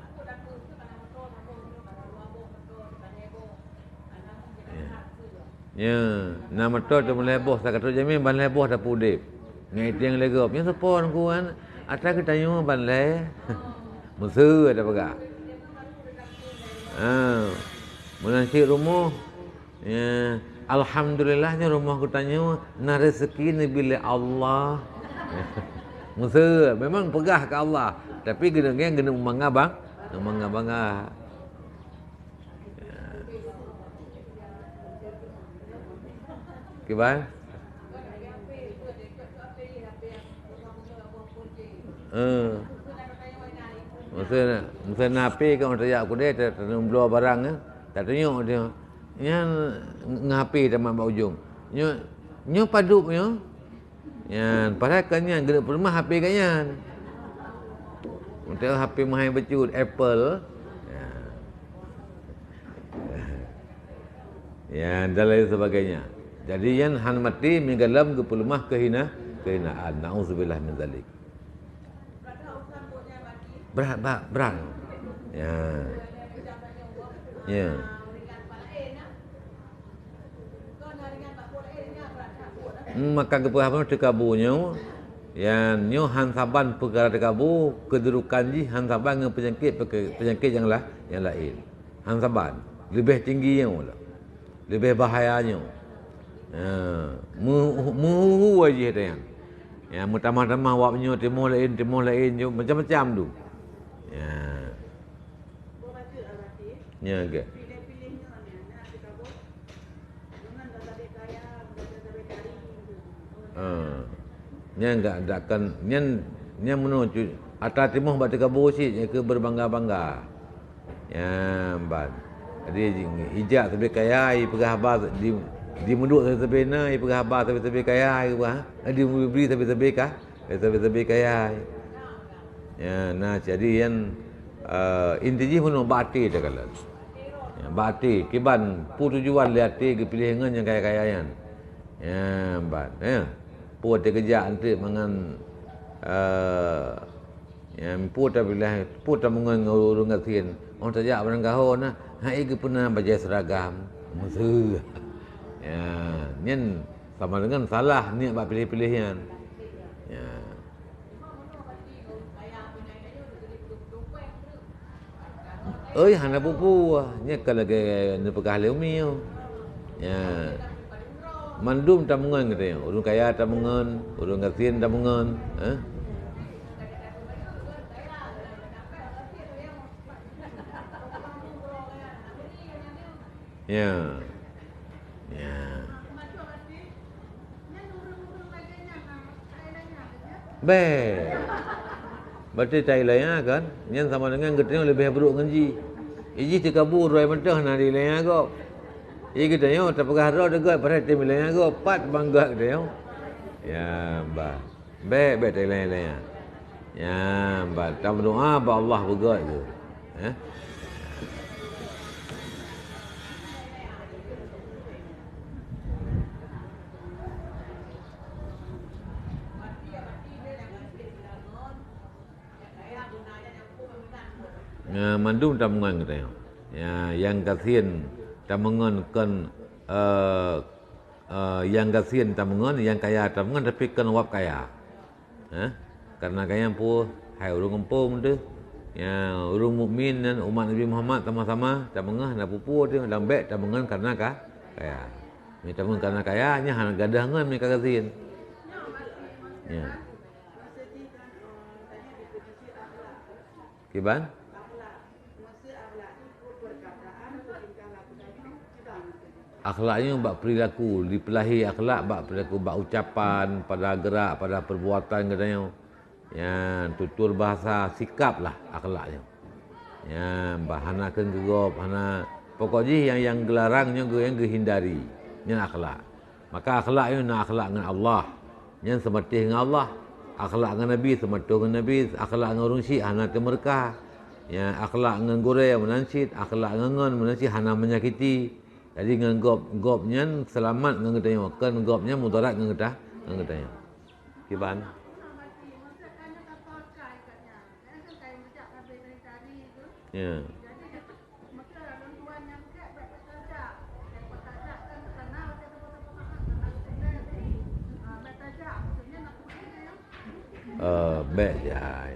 Ya, na moto teuma lhèe boh, sakatot jamé ban lhèe boh tapeu udép. Ngon iténg lé gob. Nyan soe po Teungku kan? Ata geutanyoe ban lhèe. Meuseu ata peugah. Ha. Meunan cit rumoh. Ya, alhamdulillah nyoe rumoh geutanyoe na rezeki neubri lé Allah. Meuseu, memang peugah keu Allah, tapi geuneuk nyan geuneuk meubangga bang-, meubangga-bangga. Kiban? Eh. Masa na, masa na H P kan, masa jak keudè, ta-, tanyoe bloe barang, eh. Tatunyok dia. Nyan ngon H P tamat bak ujong. Nyoe Nyoe padub nyoe. Nyan, padahai kan nyan geuneuk peuleumah H P gobnyan. Meuteuk H P meuhai bacut, Apple. Ya. Ya, dan lain sebagainya. Jadi, nyan han maté meugalom geupeuleumah keuhina-, keuhinaan. Nauzubillah min zalik. Brat, brat, brat. Ya. Ya. Hmm, maka geupeugah teukabo nyoe, ya, nyoe han saban peukara teukabo, keududukan jih han saban ngon peunyakét, peunyakét nyang la-, nyang laén. Han saban, leubeh tinggi nyoe lah. Leubeh bahaya nyoe. Ha, meu-, meuhu-hu jih teuh nyan. Ya, meutamah-tamah wab nyoe timoh laén, timoh laén nyoe, macam-macam tu. Ya. Nyan ke? Ha. Nyan gak, gak kan, nyan, nyan meunoe cu-, atra timoh bak teukabo cit, nyang keu beubangga-bangga. Nyan ban. Jadi, ijak sabe kaya, ipeugah haba di, di meuduk sabe-sabe na, ipeugah haba sabe-sabe kaya, ipeugah, di meubri sabe-sabe ka, sabe-sabe kaya. Ya, na jadi nyan, eh, inti jih meunoe bak até takalon. Ya, bak até, kiban peue tujuan lé até geupiléh ngon nyang kaya-kaya nyan. Ya, ban, ya. Peue teukeujak eunteuk mangan, eh, ya, peue tapiléh, peue tameungon ngon ureuëng gasien. Oh, tajak barang gaho na, hai geupeuna bajée seuragam. Meuseu. Ya, nyan sama dengan salah niet bak piléh-piléh nyan. Ya. Oi, hana peue-peue, nyan ka lagée neupeugah lé umi nyoe. Nyan. Mandum tameungon geutanyoe, ureuëng kaya tameungon, ureuëng gasien tameungon, eh? Ya. Ya. Bèk. Berarti tailaya kan? Nyan sama dengan geutanyoe leubeh brok ngon jih. Ijih teukabô droe mantong hana dilaya gob. Ijih geutanyoe tapeugah droe teugot padahai teumiléya gob, pat bangga geutanyoe. Ya, bah. Bèk, bèk tailaya-laya. Ya, bah. Tameudoa bak Allah beugöt geuh. Eh? Nyan mandum tameungon geutanyoe. Ya, nyang gasien tameungon kon, eh, eh, nyang gasien tameungon, nyang kaya tameungon, tapi kon wab kaya. Eh? Karena kaya peue, hai ureuëng gampông teuh. Ya, ureuëng mukmin dan umat Nabi Muhammad sama-sama tameungon, na peue-peue teuh, dan bèk tameungon karena ka-, kaya. Meunyo tameungon karena kaya, nyan hana gadôh ngon meunyo ka gasien. Ya. Kiban? Akhlak nyoe bak perilaku, dipeulahé akhlak bak perilaku, bak ucapan, pada geurak, pada perbuatan geutanyoe. Nyan, tutur bahasa, sikap lah akhlak nyoe. Nyan, bah hana kheun keu gob, hana, pokok jih nyang, nyang geularang nyoe geu-, nyang geuhindari. Nyan akhlak. Maka akhlak nyoe na akhlak ngon Allah, nyan seumatéh ngon Allah. Akhlak ngon Nabi seumatéh ngon Nabi, akhlak ngon ureuëng syiek hana teumeureuka. Ya, akhlak ngon gurèe meunan cit, akhlak ngon ngon meunan cit hana meunyakiti. Jadi ngon gob, gob nyan seulamat ngon geutanyoe, kon gob nyan mudarat ngon geuta-, ngon geutanyoe. Kiban? Ya. Eh, bèk jai.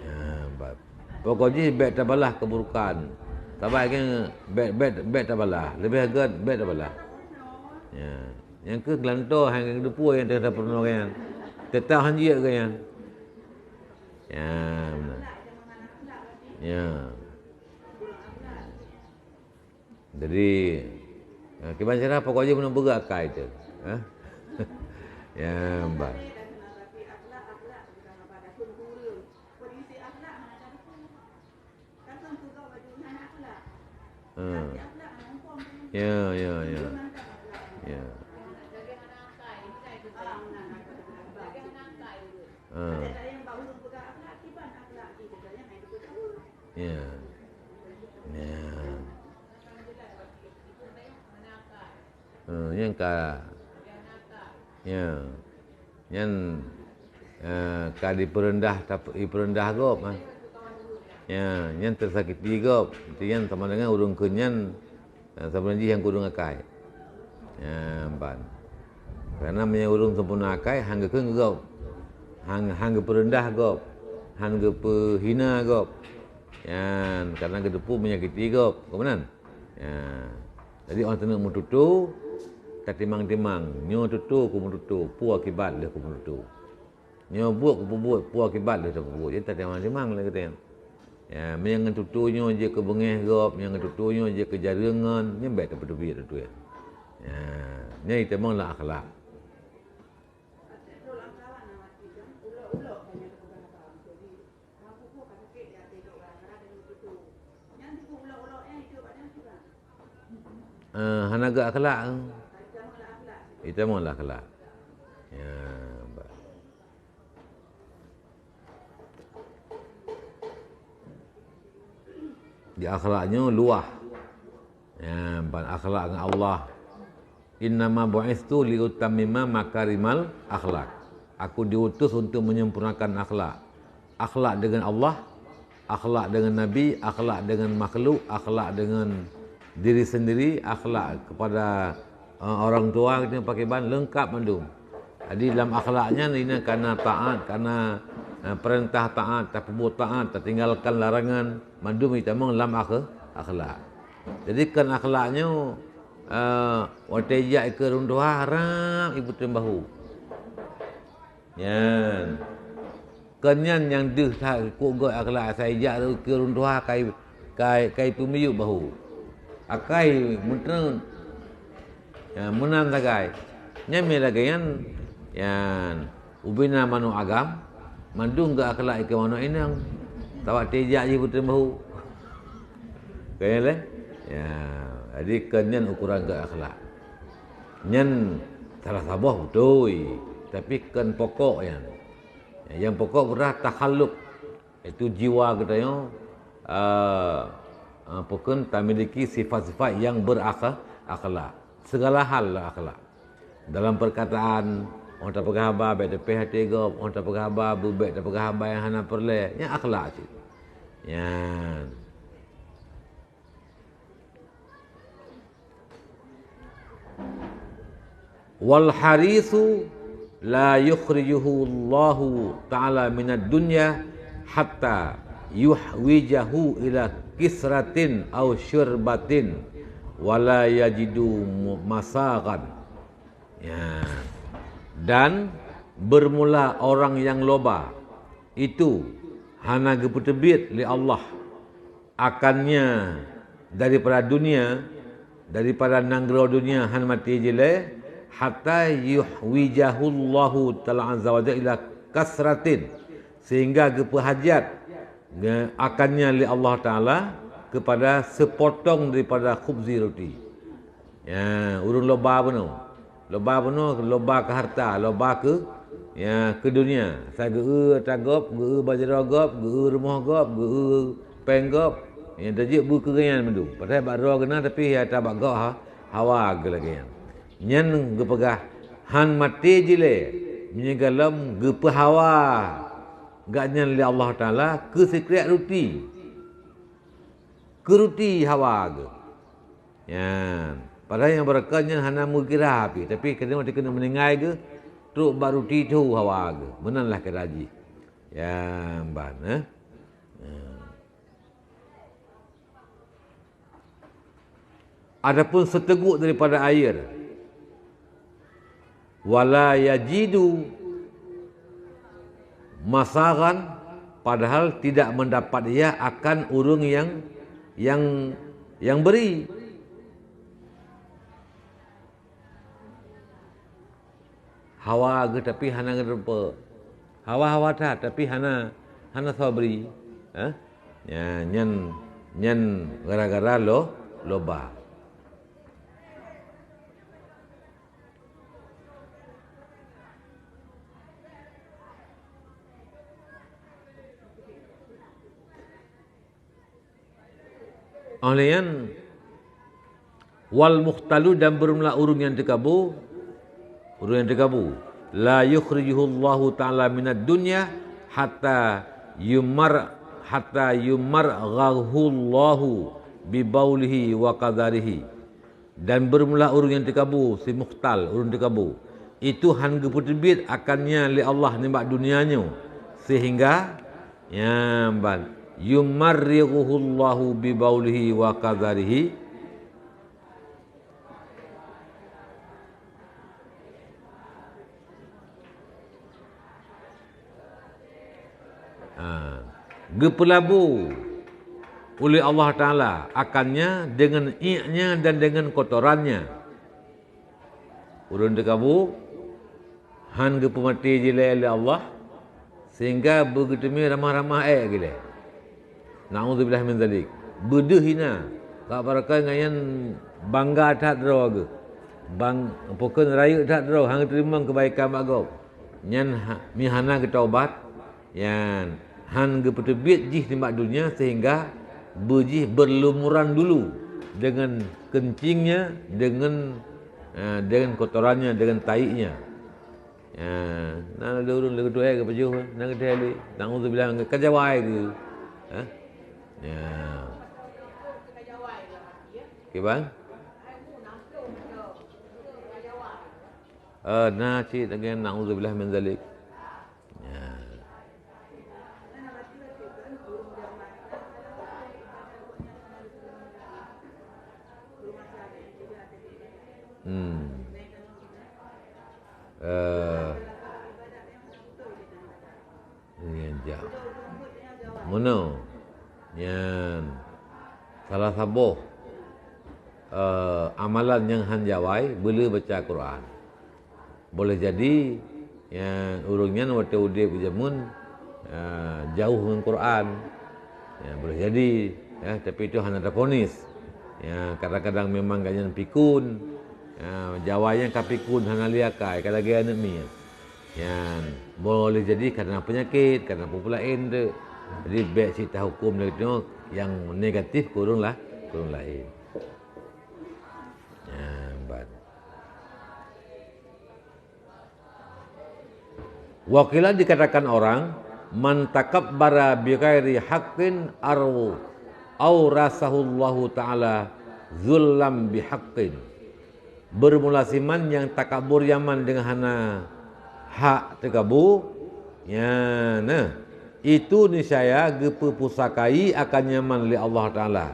Ya, ba-, pokok jih bèk tabalah keburukan. Sabai keu bèk, bèk, bèk tabalah. Leubeh gèt bèk tabalah. Ya. Nyang keuh geulantoe hai keu deupue nyang teuka peurunoe nyan. Teutap han jeuet keu nyan. Ya, beuna. Ya. Jadi, eh, kiban cara pokok jih meunan beugöt akai teuh. Eh? Ya, bah. Hmm. Ya, ya, ya. Ya. Ya. Ya. Eh, nyang ka, ya, nyan, eh, ka dipeureundah, tap-, dipeureundah gob, ah. Ya, nyan teusakiti gob. Nyan sama dengan ureuëng keu nyan, eh, sama jih nyang kureueng akai. Ya, ban. Karena meunyoe ureuëng sempurna akai, han geukheun gob. Han, han geupeureundah gob. Han geupeuhina gob. Nyan, karena geuteupeue menyakiti gob. Keu meunan? Ya. Jadi, óh teuneuk meututoe, tatimang-timang, nyoe tutoe ku meututoe, peue akibat lheueh ku meututoe. Nyoe buet ku peubuet, peue akibat lheueh tapeubuet. Jadi, tatimang-timang lé geutanyoe. Ya, meunyoe ngon tutoe nyoe jeuet keu beungéh gob, meunyoe ngon tutoe nyoe jeuet keu jareueng ngon, nyan bék tapeuteubiet tutoe. Ya, nyan itamong lam akhlak. Eh, hana geuakhlak. Itamong lam akhlak. Ya, ba-, di akhlak nyoe luwah. Ya, ban akhlak ngon Allah. "Innama bu'istu liutammima makarimal akhlak." Aku diutus untuk menyempurnakan akhlak. Akhlak dengan Allah, akhlak dengan Nabi, akhlak dengan makhluk, akhlak dengan diri sendiri, akhlak kepada, eh, orang tua, kita pakai ban lengkap mandum. Jadi, lam akhlak nyan, ina kana taat, kana, eh, perintah taat, tapeubuet taat, tatinggalkan larangan, mandum itamong lam akh-, akhlak. Jadi, kon akhlak nyoe, eh, watée jak ikeue ureuëng tuha, rab ipeuteun bahu. Nyan. Kon nyan nyang deuh that kok gét akhlak, asai jak ikeue ureuëng tuha kai, kai, kai peumiyueb bahu. Akai meutreun. Ya, meunan sagai. Nyan mi lagée nyan, nyan ubena manok agam, mandum gét akhlak ikeue manok inong. Tawak tijak jih putri bahu. Kaya lé? Ya, jadi kon nyan ukuran gét akhlak. Nyan salah saboh beutôi, tapi kon pokok nyan. Ya, nyang pokok beurah takhalluk, yaitu jiwa geutanyoe, eh, eh, pokon tamiliki sifat-sifat nyang berakh-, akhlak. Segala hal lah akhlak. Dalam perkataan, óh tapeugah haba bék teupéh até gob, óh tapeugah haba beubék tapeugah haba nyang hana peureulée, nyan akhlak cit. Nyan. Wal harisu la yukhrijuhu Allahu ta'ala minad dunya hatta yuhwijahu ila kisratin aw syurbatin wala yajidu mu-, masaghan. Ya. Dan bermula orang yang loba itu hana geupeuteubiet lé Allah akannya daripada dunia, daripada nanggroe dunia han maté jilée, hatta yuhwijahullahu ta'ala azza wa jalla ila kasratin, sehingga geupeuhajat nge-, akannya lé Allah Taala kepada sepotong daripada khubzi roti. Ya, ureuëng loba bunoe. Loba bunoe, loba keu harta, loba keu, ya, keu dunia. Sa geu-eu ata gob, geu-eu bajroe gob, geu-eu rumoh gob, geu-eu péng gob. Ya, tajeuet beu keu geuhnyan mandum. Padahai bak droe geuh na, tapi ya ata bak gob ha-, hawa geuh lagée nyan. Nyan geupeugah, han maté jilée, meunyoe gohlom geupeuhawa gobnyan lé Allah Taala keu sikrék ruti. Keu ruti hawa geuh. Nyan. Padahai nyang beureukat nyan hana meugira pih, tapi keudeh watée keuneuk meuninggai geuh, trok bak ruti tho hawa geuh. Meunan lah kira jih. Ya, ban, eh. Ya. Adapun seuteugok daripada air, wala yajidu masaghan, padahal tidak mendapat ia akan ureuëng yang, yang, yang beri. Hawa geuh tapi hana geuteupeue. Hawa-hawa that tapi hana, hana sabri. Eh? Nya, nyan, nyan gara-gara lo-, loba. Óh lheueh nyan, wal mukhtalu, dan beureulah ureuëng nyang teukabu, ureuëng nyang teukabu, la yukhrijuhullahu ta'ala minad dunya hatta yumar, hatta yumarghahullahu bi baulihi wa qadarihi. Dan beureulah ureuëng nyang teukabu, si mukhtal, ureuëng teukabu, itu han geupeuteubiet akannya lé Allah nibak dunia nyoe, sehingga, nyan ban, yumarrighuhullahu bi baulihi wa qadarihi. Ha, geupeulabu uleh Allah Taala akannya deungon iéknya dan deungon kotorannya. Ureuëng teukabu han geupeumaté jilée lé Allah, sehingga beugeuteumé ramah-ramah ék gilée. Na'udzubillah min zalik. Beudeuh hina. Ka barokon ngon nyan bangga that droe geuh. Bang, pokon rayeuk that droe, han geuteurimong keubaikan bak gob. Nyan ha, mi hana geutaubat, nyan han geupeuteubiet jih nibak dunia sehingga beujih berlumuran dulu dengan kencingnya, dengan, eh, dengan kotorannya, dengan taiknya. Ya, na lé ureuëng lé geuduek geupajoh, na geuduek lé. Na'udzubillah, ka jawai geuh. Ha? Ya. Kiban? Eh, na cit lagée na'udzubillah min zalik. Ya. Hmm. Eh, nyan jak. Meunoe. Nyan salah saboh, eh, amalan nyang han jawai, beuleu baca Quran. Boleh jadi, ya, ureuëng nyan watée udeb jameun, ya, jauh ngon Quran. Ya, boleh jadi, ya, tapi itu hana taponis. Ya, kadang-kadang memang gobnyan pikun. Ya, jawai nyan ka pikun, hana lé akai, ka lagée aneuëk miet. Nyan, boleh jadi karena penyakit, karena peue-peue laén tu. Jadi, bék cit tahuköm lagée nyoe nyang negatif keu ureuëng lah, keu ureuëng laén. Nyan, ban. Wa qila, dikatakan orang, "Man takabbara bi ghairi haqqin arw-, aurasahullahu ta'ala zullam bi haqqin." Beureumola siman nyang takabur yaman deungon hana hak teukabu, nyan na, itu niscaya geupeupusakai akan yaman lé Allah Taala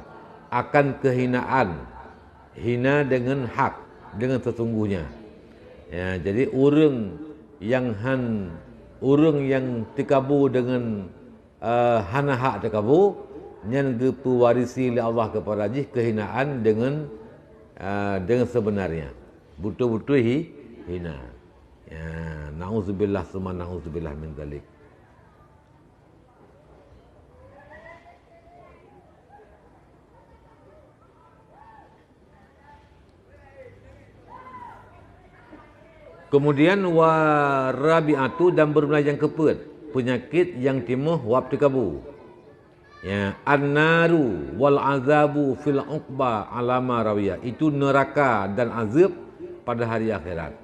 akan keuhinaan. Hina deungon hak, deungon seusungguhnya. Ya, jadi ureuëng nyang han, ureuëng nyang teukabu deungon, eh, hana hak teukabu, nyan geupeuwarisi lé Allah keupada jih keuhinaan deungon, eh, deungon seubeunarnya. Beutôi-beutôi hi-, hina. Ya, na'udzubillah summa na'udzubillah min dzalik. Kemudian, wa rabi'atu, dan beureumola nyang keupeuet, peunyakét nyang timoh wab teukabu. Ya, an-naru wal azabu fil uqba alama rawiya. Itu neuraka dan azab pada hari akhirat.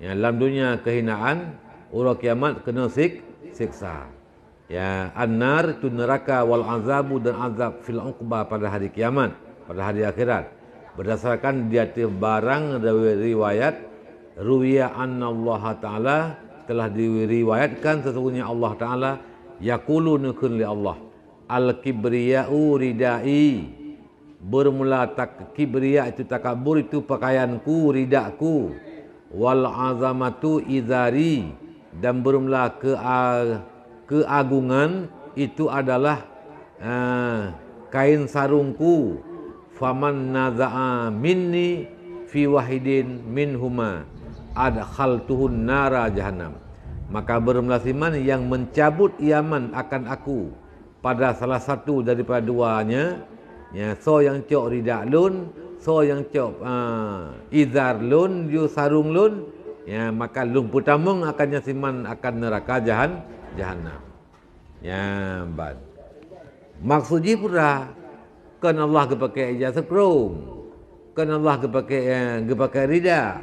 Ya, lam dunia keuhinaan, uroe kiamat keunoe sik-, siksa. Ya, an-nar itu neraka, wal azabu dan azab fil uqba pada hari kiamat, pada hari akhirat. Berdasarkan di atas barang ri-, riwayat, ruwiya annallaha ta'ala, telah diriwayatkan sesungguhnya Allah Ta'ala, yaqulu, neukheun lé Allah, "Al-kibriya'u ridai." Beureumola tak-, kibria itu takabur itu pakaianku, ridakku. Wal azamatu izari, dan beureumola kea-, keagungan itu adalah, eh, kain sarungku. Faman naza'a minni fi wahidin minhuma adkhaltuhun nara jahannam. Maka beureumola siman nyang mencabut yaman akan aku, pada salah satu daripada duanya, ya, soe nyang cok ridak lôn, soe nyang cok, ah, izar lôn, yue sarong lôn, ya, maka lôn peutamong akan nyan siman akan neuraka jahan-, jahannam. Ya, ban. Maksud jih peue? Kon Allah geupakai ija seukrong. Kon Allah geupakai, eh, geupakai rida.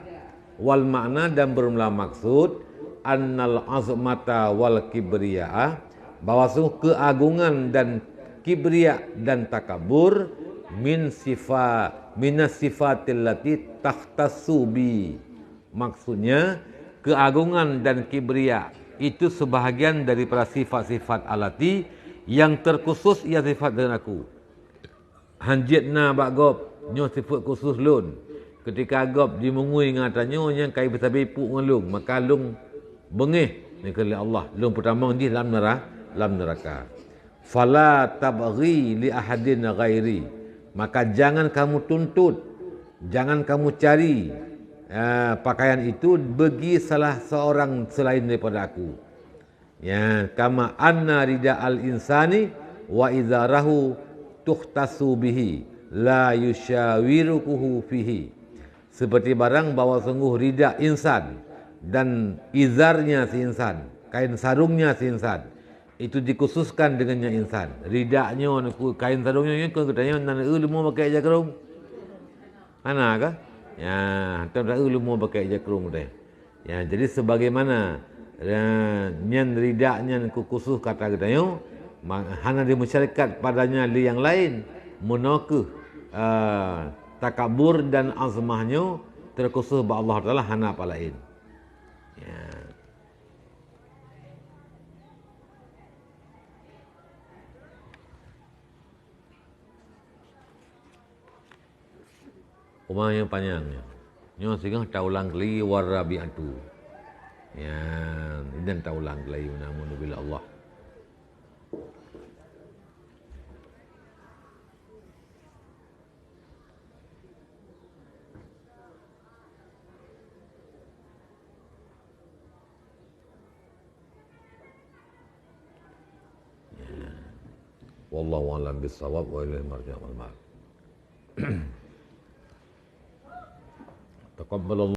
Wal makna dan beureulah maksud, annal azmata wal kibriya, bahwa sungguh keuagungan dan kibria dan takabur, min sifa-, minas sifatil lati takhtassu bi. Maksudnya, keuagungan dan kibria itu sebahagian daripada sifat-sifat allati yang terkhusus ia sifat dengan aku. Hanjeuet na bak gob, nyoe sifeuet khusus lôn. Keutika gob jimungui ngon tanyoe nyang kai beusabe puk ngon lôn, maka lôn beungéh, neukheun lé Allah, lôn peutamong jih lam nera-, lam neuraka. Fala tabghi li ahadin ghairi. Maka jangan kamu tuntut, jangan kamu cari, eh, pakaian itu bagi salah seorang selain daripada aku. Ya, kama anna rida al-insani wa izarahu tukhtassu bihi, la yusyawirukuhu fihi. Seperti barang bahwa sungguh rida insan dan izarnya si insan, kain sarungnya si insan, itu dikhususkan dengannya insan. Rida nyoe, kain sarung nyoe, nyoe keu geutanyoe na eu leumo pakai ija krong. Hana kah? Ya, hantom taeu leumo pakai ija krong teuh. Ya, jadi sebagaimana, ya, nyan rida nyan keu khusus kata geutanyoe, ma-, hana dimusyarikat padanya lé nyang laén, meunoe kheueh, eh, takabur dan azmah nyoe teukhusus bak Allah Taala, hana apa laén. Ya. Uma nyang panyang nyoe. Nyoe singoh taulang keuli warabi'atu. Ya, inan taulang keuli meunan, meunan bila Allah. Wallahu a'lam bissawab wa ilaihi marji'ul ma'ab. Taqabbalallahu